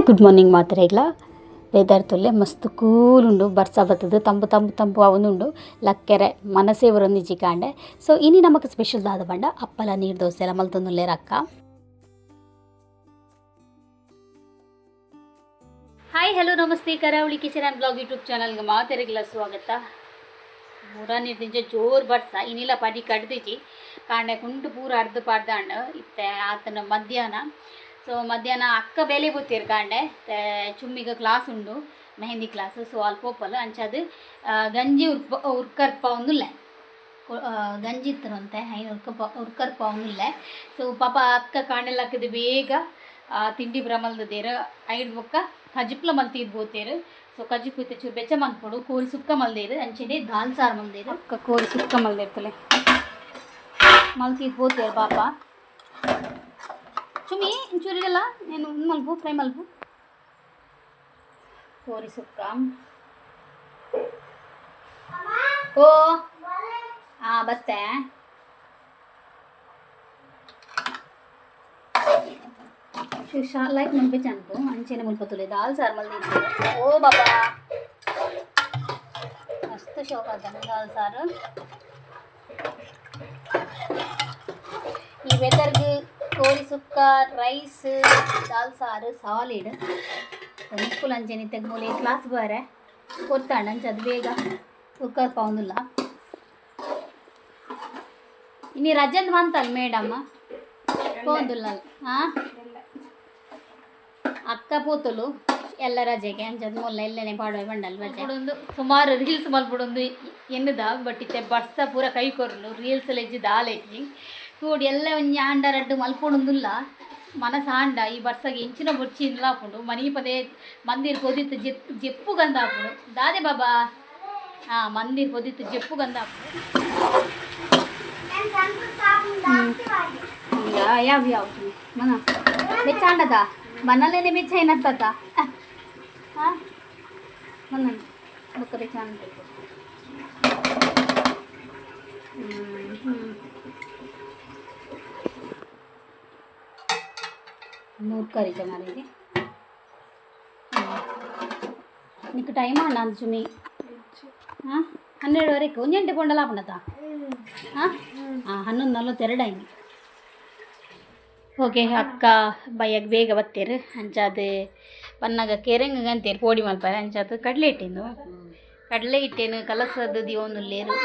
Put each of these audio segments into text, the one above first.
Good morning ಮಾತ್ರೆಗ್ಲ weather ತುಲ್ಲೆ ಮಸ್ತ್ cool ಉಂಡು ಬರ್ಸ ಬತ್ತದು ತಂಪು ತಂಪು ತಂಪು ಅವನುಂಡು ಲಕ್ಕೆರೆ ಮನಸೇ ಬರೊಂದಿಜ್ಜಿ ಕಾಂಡೆ. ಸೊ ಇನಿ ನಮಕ್ ಸ್ಪೆಷಲ್ ದಾದ ಪಂಡ ಅಪ್ಪಲ ನೀರು ದೋಸೆ ಎಲ್ಲ ಮಲ್ತೊಂದುಲ್ಲೆರ್ ಅಕ್ಕ. Hi hello namaste, Karavali kitchen and blog YouTube ಚಾನಲ್ಗೆ ಮಾತೆರೆಗ್ಲ ಸ್ವಾಗತ. ಪೂರ ನೀರ್ದಿಂಚ ಜೋರು ಬರ್ಸ ಇನಿಲ ಪಡಿ ಕಡ್ದಿಜಿ ಕಾಂಡೆ ಕುಂಟು ಪೂರ ಅರ್ಧ ಪಾಡ್ದಾಂಡ್ ಇತ್ತೆ ಆತನ ಮಧ್ಯಾಹ್ನ. ಸೊ ಮಧ್ಯಾಹ್ನ ಅಕ್ಕ ಬೇಲೆ ಬೋತೇರು ಕಾಂಡೆ ಚುಮ್ಮಿಗ ಕ್ಲಾಸ್ ಉಂಡು ಮೆಹಂದಿ ಕ್ಲಾಸ್. ಸೊ ಅಲ್ಪ ಪೋಪಲ್ ಅಂಚಾದ್ ಗಂಜಿ ಉರ್ಕರ್ಪ ಒಂದುಲ್ಲೆ ಗಂಜಿ ಇತ್ತರಂತೆ ಐನ್ ಉರ್ಕರ್ಪ ಒಂದುಲ್ಲೆ. ಸೊ ಪಾಪ ಅಕ್ಕ ಕಾಂಡೆಲಕ್ಕದು ಬೇಗ ತಿಂಡಿ ಬ್ರಮಲ್ದೇರು ಐಡ್ ಬೊಕ್ಕ ಕಜಿಪ್ಲ ಮಲ್ತೀರ್ ಬೋತೇರು. ಸೊ ಕಜಿಪು ಇತ್ತೆ ಚೂರು ಬೆಚ್ಚ ಮಲ್ಪೊಡು ಕೋರಿ ಸುಕ್ಕ ಮಲ್ದೇರು ಅಂಚೆನೆ ದಾಲ್ ಸಾರು ಮಲ್ದೇರು. ಅಕ್ಕ ಕೋರಿ ಸುಕ್ಕ ಮಲ್ದಿರ್ತಲೆ ಮಲ್ತೀರ್ ಬೋತೇರು ಪಾಪ. ಚುಮ್ಮಿ ಇಂಚೂರಿಡಲ್ಲ నేను ಮಲ್ಪು ಫ್ರೈ ಮಲ್ಪು ಕೋರಿ ಸುಕ್ಕ. ಓ ಹಾಂ ಬತ್ತೆ. ಲೈಕ್ ಮುನ್ಪೆ ಚನ್ಪು ಅಂಚೆನೆ ಮುಲ್ಪ ತುಲೆ ದಾಲ್ ಸಾರು ಮಲ್ದಿತ್ತು. ಓ ಬಾಬಾ ಮಸ್ತ್ ಶೋಕ್ ಆತನ ದಾಲ್ ಸಾರು. ಈ ವೆದರ್ಗೆ ಕೋರಿ ಸುಕ್ಕ ರೈಸ್ ದಾಲ್ ಸಾರು ಸಾಲಿಡ್. ನಿಕ್ಕುಲು ಅಂಚೆನೆ ಇತ್ತೆ ಮೂಲೆ ಕ್ಲಾಸ್ ಬಾರೆ ಕೊರ್ತಾಂಡ ಅಂಚ ಅದು ಬೇಗ ಕುಕ್ಕರ್ ಪಾವುಂದಿಲ್ಲ. ಇನ್ನು ರಜೆಂದ್ ಬಂತಲ್ಲ ಮೇಡಮ್ ಪೋಂದುಲ್ಲ. ಹಾಂ ಅಕ್ಕ ಪೋತುಲು ಎಲ್ಲ ರಜೆಗೆ ಅಂಚದ ಮೊಲ್ಲ ಎಲ್ಲನೇ ಪಾಡುವ ಬಂಡಲ್ ರಜೆ ಸುಮಾರು ರೀಲ್ಸ್ ಮಲ್ಪುಡೊಂದು ಎನ್ನುದ ಬಟ್ ಇತ್ತೆ ಬರ್ಸ ಪೂರ ಕೈ ಕೊರ್ಲು ರೀಲ್ಸ್ ಲೆಜ್ಜಿ ದಾಲೆಜ್ಜಿ ತೋಡಿ ಎಲ್ಲ ಒಂಜಿ ಆಂಡ ರಡ್ಡು ಮಲ್ಪೊಡೊಂದುಲ್ಲ ಮನಸ್ಸು ಆಂಡ ಈ ಬರ್ಸಗೆ ಎಂಚಿನ ಬೊರ್ಚಿ ಆಪುಂಡು ಮನಿ ಪದೇ ಮಂದಿರ್ ಪೊದಿತ್ತು ಜೆಪ್ಪು ಜೆಪ್ಪು ಗಂದ ಆಪುಂಡು ದಾದೆ ಬಾಬಾ. ಹಾಂ ಮಂದಿರ್ ಪೊದಿತ್ತು ಜೆಪ್ಪು ಗಂದ ಆಪುಂಡು. ಯಾವ ಯಾವ ಮನ ಬೆಚ್ಚಾಂಡದ ಮನಲೇನೆ ಬೆಚ್ಚ ಏನತ್ತತ ಹಾಂ ಮನ್ನ ಬೊಕ್ಕ ಬೆಚ್ಚಾಂಡ. ಮೂರು ಕರಿ ಜಮಾರಿಗೆ నీకు ಟೈಮ್ ಅಣ್ಣ ಅಂಚುಮಿ. ಹಾಂ 12:30 ಒಂಜಿ ಗಂಟೆ ಪೊಂಡಲ ಆಪುಂಡತ. ಹಾಂ ಹಾಂ 11:42 ಆಯ್ತು. ಓಕೆ ಅಕ್ಕ ಬಯ್ಯಗ್ ಬೇಗ ಬತ್ತೇರು ಅಂಚಾದ್ ಬನ್ನಾಗ ಕೆರೆಂಗ್ ಅಂತೇರು ಪೋಡಿ ಮಲ್ಪಾರೆ ಅಂಚಾದ್ ಕಡಲೆ ಇಟ್ಟೇನು ಕಡಲೆ ಇಟ್ಟೇನು ಕಲಸದ್ದು ದಿವೊಂದುಲ್ಲೇರು.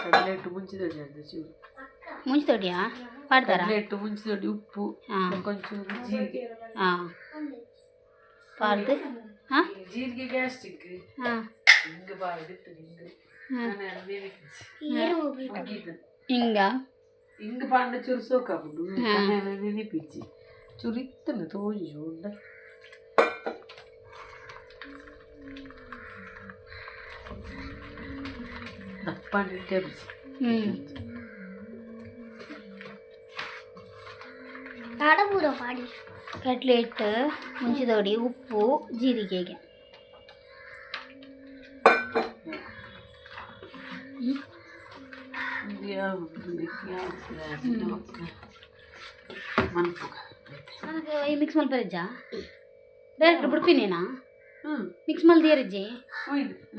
ಕಡಲೆ ಹಿಟ್ಟು ಮುಂಚಿದೊಡಿ ಅಂತ ಚೂರು. ಮುಂಚಿತೊಡಿಯಾ ಪಾಡ್ತಾರ? ಕಡಲೆ ಹಿಟ್ಟು ಮುಂಚಿದೊಡಿ ಉಪ್ಪು ಹಾಂ ಒಂಚೂರು ಜೀರಿಗೆ. ಹಾಂ ಪಾಡ್ದು ಹಾಂ ಜೀರಿಗೆ ಗ್ಯಾಸ್ಟ್ರಿಕ್. ಹಾಂ ಹಿಂಗೆ ಬಾಯ್ದಿತ್ತು ಹಿಂಗೆ. ಹಾಂ ಮುಗೀತು. ಹಿಂಗ ಹಿಂಗೆ ಪಾಂಡ ಚೂರು ಸೋಕಾಪುಂಡು ನೆನಪಿಚ್ಚಿ ಚೂರು ಇತ್ತನ ತೋಜಿ ಚೂಂಡ ದಪ್ಪ ಹ್ಞೂ ಕಡಲೆ ಹಿಟ್ಟು ಮುಂಚಿದೊಡಿ ಉಪ್ಪು ಜೀರಿಗೆಗೆ. ನನಗೆ ಈ ಮಿಕ್ಸ್ ಮಲ್ಪರಿಜ್ಜಾ ಡೈರೆಕ್ಟ್ ಬಿಡ್ಪಿನೇನಾ? ಮಿಕ್ಸ್ ಮಲ್ದಿಯರಿಜ್ಜಿ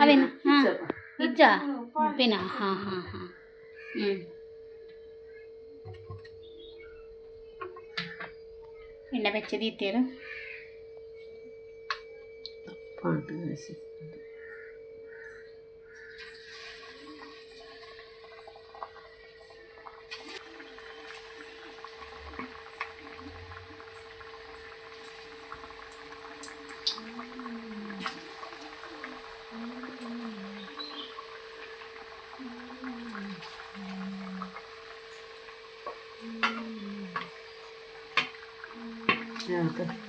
ಅವೇನು? ಹಾಂ ಇಜ್ಜಾ ಬಿಡ್ಪಿನ. ಹಾಂ ಹಾಂ ಹಾಂ ಹ್ಞೂ ಎಣ್ಣೆ ಬೆಚ್ಚದೀತೇರು. ಪಾಂಡು వేసి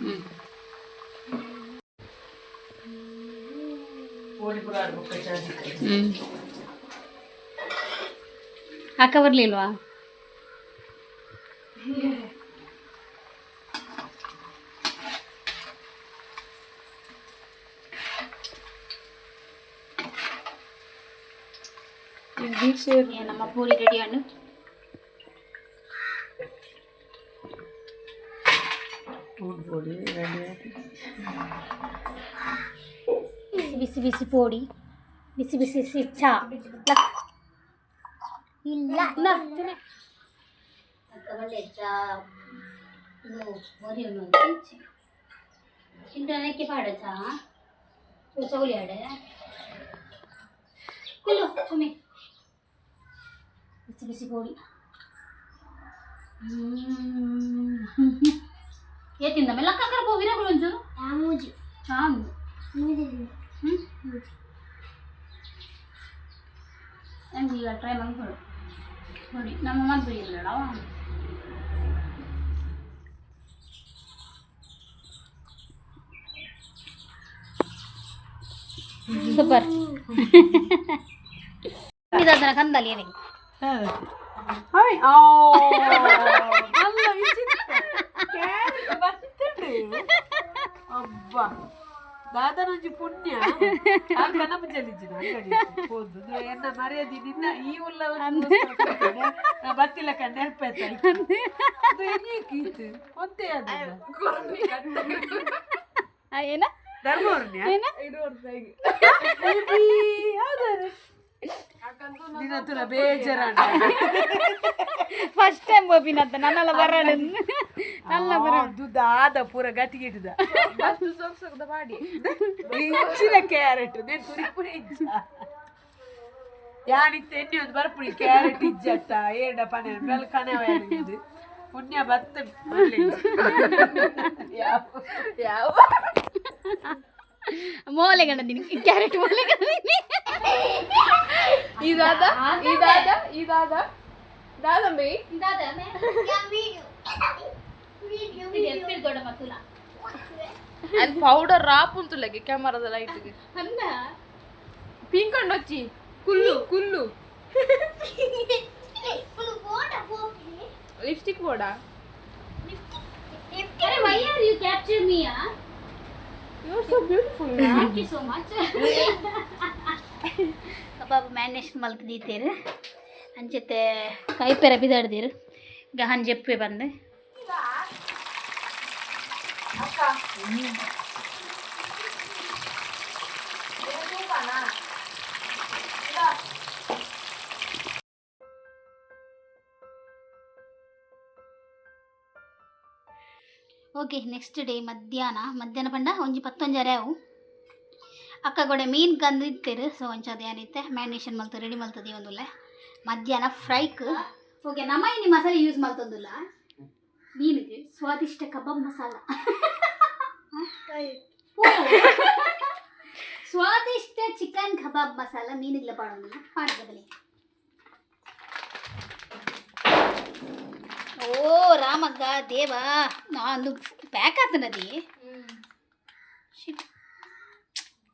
ಹ್ಞೂ ಹ್ಞೂ ಅಕ್ಕ ಬರಲಿಲ್ವಾ? ನಮ್ಮ ಪೂರಿ ರೆಡಿ ಅಣ್ಣು. ಪೋಡಿ ರೆಡಿ. ಬಿಸಿ ಬಿಸಿ ಪೋಡಿ, ಬಿಸಿ ಬಿಸಿ ಬಿಸಿ ಚಾ. ಇಲ್ಲ. ಒಳ್ಳೆ ಚಾ. ಚಿಂಟನಕ್ಕೆ ಪಾಡ ಚಾ ಚೌಲಿ ಆಡೆ ಕುಲ್ಲು ಚುಮಿ. ಬಿಸಿ ಬಿಸಿ ಪೋಡಿ ಏ ತಿಂದ ಮೇಲೆ ಅಕ್ಕ ಕರ್ಬೋ ವಿರಗಳು ಒಂಚೂರು. ಮೂಜಿ. ಚಾ. ಮೂಜಿ. ಹ್ಞೂ, ನಂಗೆ ಈಗ ಟ್ರೈ ಮಾಡ್ಕೊಡು ನೋಡಿ. ನಮ್ಮ ಮದ್ದು ಇಲ್ಲ. ಸೂಪರ್. ಇದಾದ ಕಂದಲ್ಲಿ ಏನಿಗೆ? ಹಾಯ್, ಮಲ್ಲ ವಿಚಿತ್ರ. ಕ್ಯಾರೆಟ್ ಬರ್ತದೆ. ಅಬ್ಬಾ, ದಾದನೊಂಜಿ ಪುಣ್ಯ. ಕನಪು ಚಲಿಜ್ಜಿನ ಅಂಗಡಿ ಪೋದು ಎನ್ನ ಮರ್ಯಾದೆ ನಿನ್ನ ಈ ಉಲ್ಲ ಒಂದು ನಾ ಬತ್ತಿಲ್ಲ ಕಂಡು ನೆನಪಾಯ್ತು. ಅದು ಎನ್ನಿಕ್ ಇತ್ತು ಒಂದೇ ಅದು. ಏನ? ಧರ್ಮವ್ರನ್ಯ ನಿನ್ನ ಹತ್ರ ಬೇಜಾರ. ಫಸ್ಟ್ ಟೈಮ್ ಬೋಪಿನಂತ ನನ್ನೆಲ್ಲ ಬರೋಣ ನಲ್ಲ ಬರೋಣ. ಅದು ದಾದ ಪೂರ ಗತಿಗಿಟ್ಟದ ಇಂಚಿನ ಕ್ಯಾರೆಟ್ ನೇನು ತುರಿಪುರಿ ಇಜ್ಜ ಯಾನಿತ್ತೆ ಎಣ್ಣೆ ಒಂದು ಬರ್ಪುಡಿ ಕ್ಯಾರೆಟ್ ಇಜ್ಜತ್ತ ಏಡ ಪನೆ ಬೆಲ್ ಕಣೆ ಇದು ಪುಣ್ಯ ಬತ್ತ. ಯಾವ ಮೋಲೆ ಗಂಡದಿನಿ, ಕ್ಯಾರೆಟ್ ಮೋಲೆ ಗಂಡದಿನಿ. ಇದಾದ ಇದಾದ ಇದಾದ ದಾದಂಬಿ. ದೊಡ್ಡ ಮತ್ತುಲ. ಅದು ಪೌಡರ್ ರಾಪುಂತುಲಗೆ ಕ್ಯಾಮರಾದ ಲೈಟ್ಗೆ. ಅಂದ. ಪಿಂಕ್ ಅಂಡೊಚ್ಚಿ ಕುಲ್ಲು ಕುಲ್ಲು. ಲಿಪ್ಸ್ಟಿಕ್ ಬೋಡ. ಅರೆ, why are you capture me? Ah? You are so beautiful. Thank you so much. Kebab marination ಮಲ್ತ್ ದೀತೇರು ಅಂಚತೆ ಕೈಪೆರ ಬಿದಾಡ್ದೀರು ಗಹನ್ ಜೆಪ್ಪೆ ಬಂದು. ಓಕೆ, ನೆಕ್ಸ್ಟ್ ಡೇ ಮಧ್ಯಾಹ್ನ. ಮಧ್ಯಾಹ್ನ ಪಂಡ ಒಂಜಿ ಪತ್ತೊಂಜರೆ ಅವು. ಅಕ್ಕ ಗೋಡೆ ಮೀನು ಕಂದು ಇತ್ತೇರು. ಸೊ ಒಂಚದ ಏನಿತ್ತೆ ಮ್ಯಾರಿನೇಷನ್ ಮಲ್ತು ರೆಡಿ ಮಲ್ತದೆ ಒಂದುಲ್ಲೆ ಮಧ್ಯಾಹ್ನ ಫ್ರೈಕ್. ಓಕೆ, ನಮ್ಮ ಇಲ್ಲಿ ಮಸಾಲೆ ಯೂಸ್ ಮಲ್ತೊಂದುಲ್ಲ ಮೀನಿಗೆ. ಸ್ವಾದಿಷ್ಟ ಕಬಾಬ್ ಮಸಾಲ, ಸ್ವಾದಿಷ್ಟ ಚಿಕನ್ ಕಬಾಬ್ ಮಸಾಲ ಮೀನಿಗ್ಲ ಪಾಡೊಂದಿಲ್ಲ. ಪಾಡಬಲಿ. ಓ ರಾಮಗ್ಗ ದೇವ, ನಾನು ಪ್ಯಾಕ್ ಆತನದಿ. ಶಿಟ್,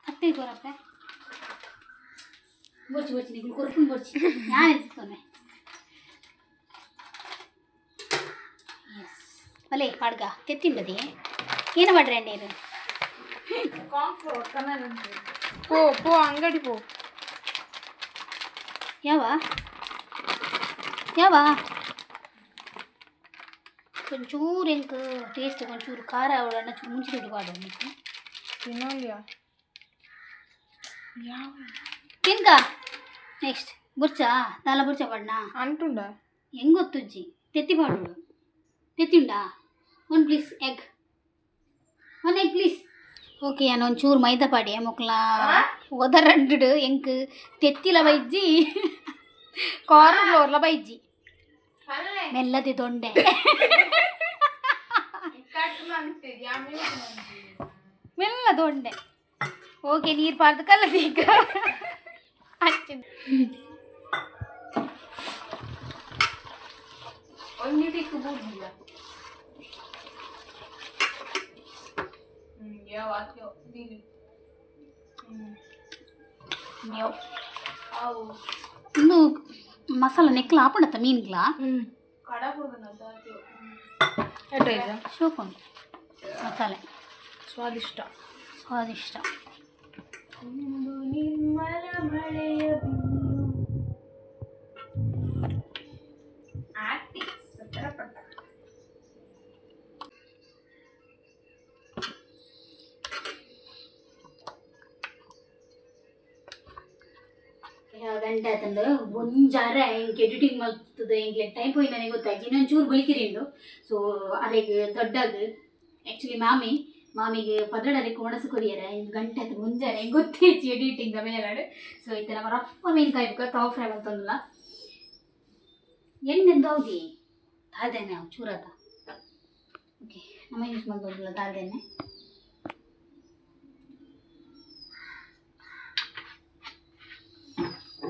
ಅತ್ತೆ ಕೊರಪ್ಪ. ಬೊಚ್ಚಿ ಬೊಚ್ಚಿ ನೀನು ಕೊರ್ಕೊಂಡು ಬೊಚ್ಚಿ ನಾನು ಎತ್ತುತ್ತೋನೆ. ಎಸ್, ಬಲೆ ಪಾಡ್ಗ ತೆತ್ತಿಂಡದಿ. ಏನು ಮಾಡ್ರಿ ನೀರು? ಪೋ ಪೋ, ಅಂಗಡಿ ಪೋ. ಯಾವ ಯಾವ ಒಂಚೂರು ಎಂಕ್ ಟೇಸ್ಟ್ ಒಂಚೂರು ಖಾರ ಅವಳನ್ನ ಚೂರು ಮುಂಚೆ ದುಡ್ಡು ಪಾಡು. ತಿನ್ನೋಲ್ಯಾ ಯಾವ? ತಿನ್ಕ. ನೆಕ್ಸ್ಟ್ ಬುರ್ಚಾ ದಾಲ ಬುರ್ಚ ಪಾಡ್ನಾ? ಅಂಟುಂಡ. ಹೆಂಗ್ ಗೊತ್ತುಜ್ಜಿ. ತೆತ್ತಿ ಪಾಡು. ತೆತ್ತಿ ಉಂಡಾ? One please egg, one egg please. Okay, ನಾನು ಒಂಚೂರು ಮೈದಾ ಪಾಡಿ ಮೊಕ್ಲ ಒದರಡ್ಡು. ಎಂಕ್ ತೆತ್ತಿಲ ಬೈಜ್ಜಿ, ಕಾರ್ನ್ ಫ್ಲೋರ್ಲ ಬೈಜ್ಜಿ. ಮೆಲ್ಲದೆ ದೊಂಡೆ. ಮೆಲ್ಲ ದೊಂಡೆ. ಓಕೆ, ನೀರು ಪಾರ್ದು ಕಲ್ಲದೀಗ ಹಚ್ಚಿದ್ದು. ಒಂಜಿ ಟಿಕ್ ಬೂರ್ದಿಲ್ಲ ಯಾವ. ಅವು ಇಂದು ಮಸಾಲ ನೆಕ್ಲ ಆಪುಂಡತ್ತ ಮೀನ್ಗ್ಲಾ? ಶೋಕುಂಡು ಮಸಾಲೆ. ಸ್ವಾದಿಷ್ಟ. ಸ್ವಾದಿಷ್ಟ. ನಿರ್ಮಲ ಮಳೆಯ. ಗಂಟೆ ಆತಂದು ಒಂಜಾರ ಎಂಕ್ ಎಡಿಟಿಂಗ್ ಮಲ್ತದ ಎಂಕ್ಲೆ ಟೈಮ್ ಪೋಯಿ ನನಗೆ ಗೊತ್ತಾಯ್ತು. ಇನ್ನೊಂದು ಚೂರು ಬುಳಿಕಿರಿಂಡು. ಸೊ ಅರೆಗ್ ದೊಡ್ಡಾಗ ಆ್ಯಕ್ಚುಲಿ ಮಾಮಿ ಮಾಮಿಗೆ ಪದ್ರಡರೆ ಒಣಸು ಕೊರಿಯರ 5 ಗಂಟೆ ಆತು ಮುಂಜಾನೆ ಗೊತ್ತೇಚಿ ಎಡಿಟಿಂಗ್ ಮೇಲಾಡು. ಸೊ ಇತ್ತೆ ನಮ್ಮ ರಪ್ಪ ಮೀನು ಕಾಯ್ಬೇಕು ತವ ಫ್ರೈ ಮಲ್ತೊಂದಿಲ್ಲ ಎಣ್ಣೆಂದು ಹೌದಿ ತಾದೇನೆ ಅವು ಚೂರಾತ. ಓಕೆ ನಮ್ಮ ಯೂಸ್ ಮಲ್ತೊಂದಿಲ್ಲ ತಾದೇನೆ.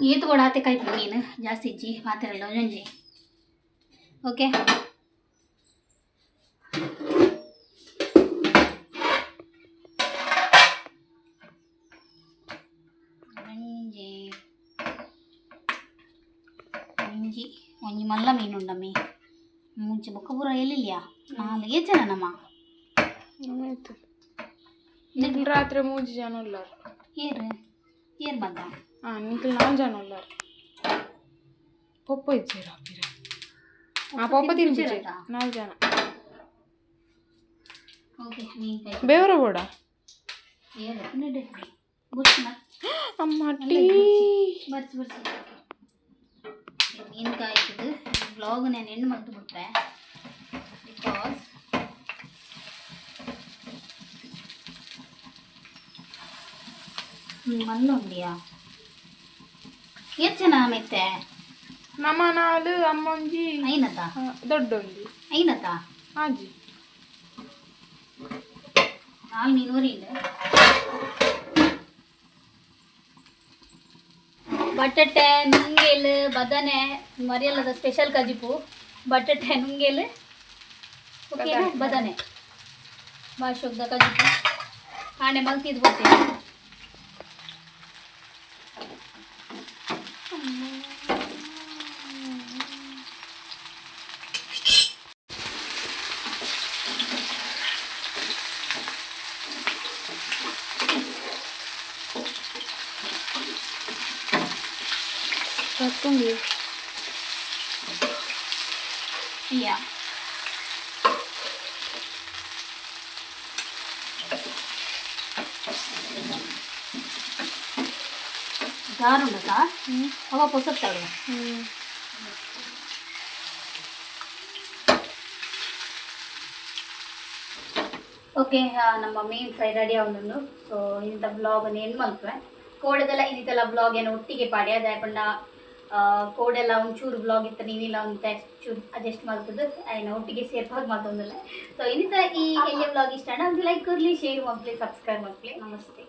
ಏತು ಕೂಡ ಆತೆ ಕಾಯ್ಪು ಮೀನು ಜಾಸ್ತಿ ಇಜ್ಜಿ ಮಾತಿರಲ್ಲ ಒಂಜೊಂಜಿ. ಓಕೆ ಒಂಜಿ ಒಂಜಿ ಒಂಜಿ ಮಲ್ಲ ಮೀನುಂಡಮ್ಮಿ ಮುಂಚೆ ಬೊಕ್ಕ ಪೂರ ಎಲ್ಲಿಲ್ಯಾ ನಾಲ್ ಏತ್ ಜನ ನಮ್ಮ ಆಯ್ತು ನಿಖಿಲ್ ರಾತ್ರಿ ಮೂಜಿ ಜನ ಉಲ್ಲಾರ. ಏರ್ ಏರ್ ಬಂದ? ಹಾಂ, ನಿಖಿಲ್ ನಾಲ್ಕು ಜನ ಉಲ್ಲಾರ. ಪಪ್ಪ ಇದ್ದೀರಾ ಪಿರ? ಹಾಂ, ಪಪ್ಪ ತಿನ್ಬಿಚ್ಚೆ ನಾಲ್ಕು ಜನ. ಓಕೆ ಮೀನು ಕಾಯಿ ಬೇವರ ಬೋಡ. ಏರ್ ನಡೆ ಬುರ್ಚಿನ. ಅಮ್ಮ ಟೀ. ಬರ್ಸಿ ಬರ್ಸಿ ಮೀನು ಕಾಯ್ತದ್ದು ಬ್ಲಾಗ್ ನಾನು ಹೆಣ್ಣು ಮಲ್ತು ಬಿಟ್ರೆ because ಮಲ್ಲ ಉಂಡಿಯಾ ಏತ್ ಜನ ಮೆತ್ತೆ? ನಮ್ಮ ನಾಲು ಅಮ್ಮೊಂಜಿ. ಐನತ? ದೊಡ್ಡೊಂಜಿ. ಐನತ? ಆಜಿ. ನಾಲ್ ಮೀನು ಉರಿಲ್ಲ. ಬಟಾಟೆ ನುಂಗೇಲು ಬದನೆ ಮರಿಯಲ್ಲದ ಸ್ಪೆಷಲ್ ಕಜಿಪು. ಬಟಾಟೆ ನುಂಗೇಲು ಓಕೆನಾ? ಬದನೆ ಭಾಷೋಗ್ದ ಕಜಿಪು ಆಣೆ ಮಲ್ತಿದ್ದು ಬರ್ತೀನಿ. ಕತ್ತುಂಗಿ. ಯಾ ದಾರುಂಡತಾ ಅವ ಪೊಸತ್ತಾಳು. ಹ್ಞೂ. ಓಕೆ, ನಮ್ಮ ಮೀನ್ ಫ್ರೈ ರೆಡಿ ಆವೊಂದುಂಡು. ಸೊ ಇಂಥ ಬ್ಲಾಗ್ ಏನು ಮಲ್ಪೆ ಕೋಡೆದೆಲ್ಲ ಇನ್ನಿತೆಲ್ಲ ಬ್ಲಾಗ್ ಏನೋ ಒಟ್ಟಿಗೆ ಪಾಡಿ ಅದೇ ಪಂಡ ಕೋಡೆಲ್ಲ ಒಂಚೂರು ಬ್ಲಾಗ್ ಇತ್ತು ನೀನಿಲ್ಲ ಒಂದು ಚೂರು ಅಡ್ಜಸ್ಟ್ ಮಾಡ್ತದ್ದು ಆಯ್ನ ಒಟ್ಟಿಗೆ ಸೇರ್ಪಾಗಿ ಮಾತೊಂದಿಲ್ಲ. ಸೊ ಇನ್ನಿತ ಈ ಎಲ್ಲಿ ಬ್ಲಾಗ್ ಇಷ್ಟ ಒಂದು ಲೈಕ್ ಕೊರ್ಲಿ, ಶೇರ್ ಮಾಡ್ಲಿ, ಸಬ್ಸ್ಕ್ರೈಬ್ ಮಾಡ್ಲಿ. ನಮಸ್ತೆ.